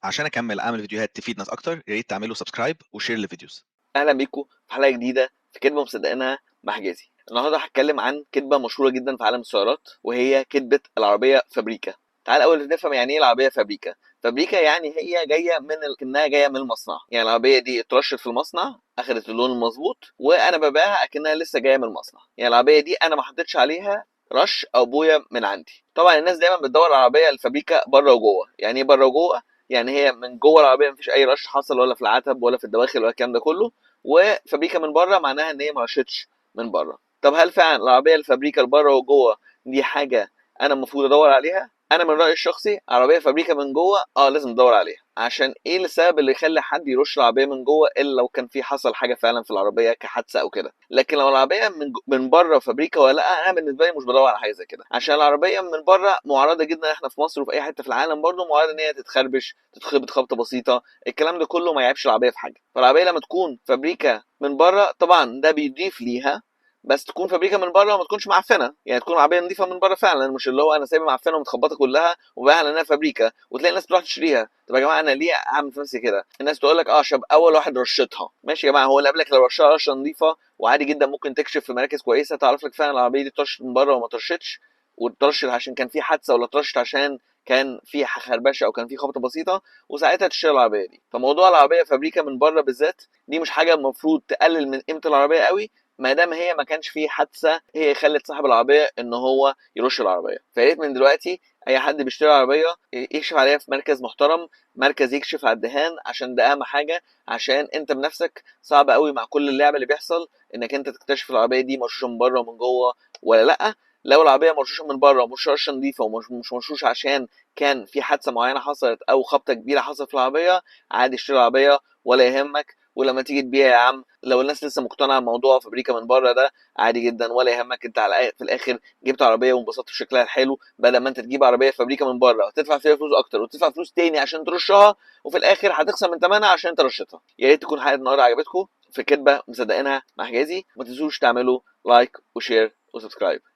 عشان اكمل اعمل فيديوهات تفيد ناس اكتر، يا ريت تعملوا subscribe و share لل videos. اهلا بيكم في حلقة جديدة في كدبه مصدقينها مع حجازي. النهارده هتكلم عن كدبه مشهورة جدا في عالم السيارات، وهي كدبه العربية فابريكا. تعال اول نفهم يعني ايه العربية فابريكا. فابريكا يعني هي جاية من كأنها جاية من المصنع، يعني العربية دي اترشت في المصنع، اخدت اللون المظبوط، وانا ببيعها اكنها لسه جاية من المصنع. يعني العربية دي انا ما حطيتش عليها رش او بويه من عندي. طبعا الناس دايما بتدور على العربية الفابريكا بره وجوه. يعني ايه بره وجوه؟ يعني هي من جوه العربية مفيش اي رش حصل، ولا في العتب ولا في الدواخل ولا الكلام ده كله، وفابريكا من بره معناها ان هي ما رشتش من بره. طب هل فعلا العربية الفابريكا اللي بره وجوه دي حاجة انا المفروض ادور عليها؟ انا من رايي الشخصي عربية فابريكا من جوه لازم ادور عليها. عشان ايه السبب اللي يخلي حد يرش العربية من جوه الا لو كان في حصل حاجة فعلا في العربية كحادثه او كده؟ لكن لو العربية من بره فابريكا ولا لا، انا بالنسبة لي مش بدور على حاجة زي كده، عشان العربية من بره معرضه جدا. احنا في مصر وفي اي حتة في العالم برضو معرضه ان هي تتخربش، تتخبط خبطه بسيطة، الكلام ده كله ما يعيبش العربية في حاجة. فالعربيه لما تكون فابريكا من بره طبعا ده بيضيف ليها، بس تكون فابريكا من بره وما تكونش معفنه، يعني تكون عربية نظيفة من بره فعلا، مش اللي هو انا سايبها معفنه ومتخبطه كلها وبايعها على انها فابريكا وتلاقي الناس تروح تشتريها. طب يا جماعة انا ليه اعمل في نفسي كده؟ الناس تقول لك شاب اول واحد رشتها. ماشي يا جماعة، هو اللي قبلك لو رشها رشه نظيفة وعادي جدا ممكن تكشف في مراكز كويسة تعرف لك فعلا العربية دي اترشت من بره وما ترشتش، واترشت عشان كان في حادثه ولا اترشت عشان كان في خربشه او كان في خبطه بسيطة، وساعتها تشتري العربية دي. فموضوع العربية فابريكا من بره بالذات دي مش حاجة المفروض تقلل من قيمة العربية قوي، ما دام هي ما كانش فيه حادثه هي خلت صاحب العربية ان هو يرش العربية. فيا ريت من دلوقتي اي حد بيشتري عربية يكشف عليها في مركز محترم، مركز يكشف على الدهان، عشان ده اهم حاجة، عشان انت بنفسك صعب قوي مع كل اللعب اللي بيحصل انك انت تكتشف العربية دي مرشوشه من بره ومن جوه ولا لا. لو العربية مرشوشه من بره ومش رشه نظيفة ومش مش مرشوشه عشان كان في حادثه معينة حصلت او خبطه كبيرة حصلت في العربية، عادي اشتري العربية ولا يهمك. ولما تيجي تبيع يا عم، لو الناس لسه مقتنعة بموضوع فابريكا من بره ده عادي جدا ولا يهمك، انت على في الاخر جبت عربية وانبسطت بشكلها الحلو، بدل ما انت تجيب عربية فابريكا من بره وتدفع فيها فلوس اكتر وتدفع فلوس تاني عشان ترشها، وفي الاخر هتخسر من ثمنها عشان انت رشتها. يا ريت تكون حلقة النهارده عجبتكم في كدبه مصدقينها مع حجازي. ما تنسوش تعملوا like و share و subscribe.